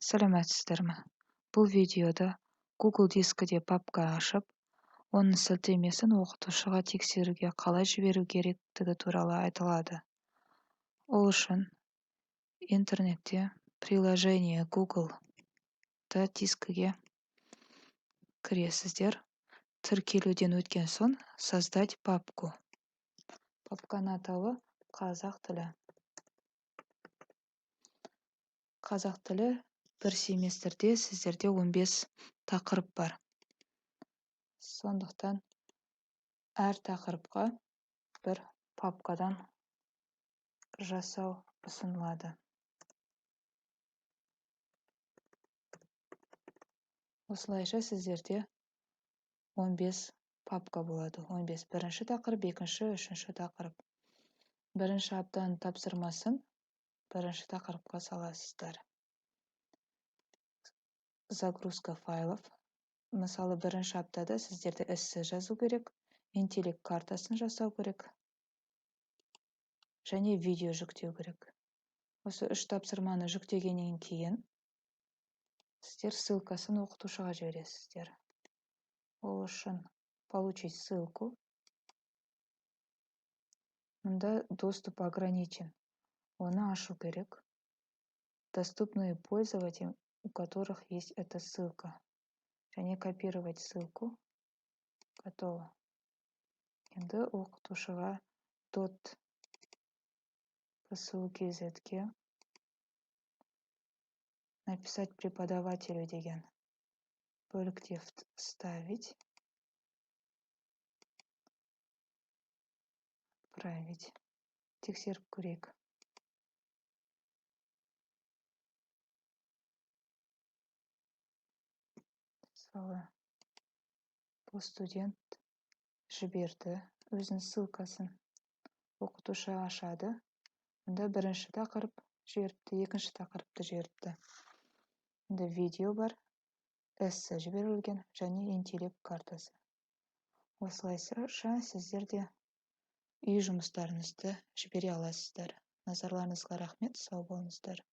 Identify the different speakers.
Speaker 1: Сәлеметсіздер ме? Бұл видеода Google Дискіде папка ашып, оның сілтемесін оқытушыға тексеруге қалай жіберу керектігі туралы айтылады. Ол үшін интернетте приложение Google да дискіге кіресіздер. Тіркелуден өткен соң «Создать папку». Папканың атауы «Қазақ тілі». Қазақ тілі бір семестрде сіздерде 15 тақырып бар. Сондықтан әр тақырыпқа бір папкадан жасау ұсынылады. Осылайша сіздерде 15 папка болады. 15 бірінші тақырып, екінші, үшінші тақырып. Бірінші аптаның тапсырмасын бірінші тақырыпқа саласыздар. Загрузка файлов. Мысалы, бірінші аптада сіздерде эссе жазу керек, интеллект картасын жасау керек және видео жүктеу керек. Осы үш тапсырманы жүктегеннен кейін сіздер ссылкасын оқытушыға жібересіздер. Ол үшін «Получить ссылку». Мұнда «Доступ ограничен». Оны ашу керек. Доступные пользователям, у которых есть эта ссылка. Және копировать ссылку. Готово. Енді оқытушыға dot kz-ге «Написать преподавателю» деген бөлікте «Вставить», «Отправить». Тексеріп көрейік. Мысалы, бұл студент жіберді өзінің ссылкасын. Оқытушы ашады. Мұнда бірінші тақырып жіберіпті, екінші тақырыпты жіберіпті. Мұнда видео бар, эссе жіберілген және интеллект картасы. Осылайша сіздер де үй жұмыстарыңызды жібере аласыздар. Назарларыңызға рахмет, сау болыңыздар.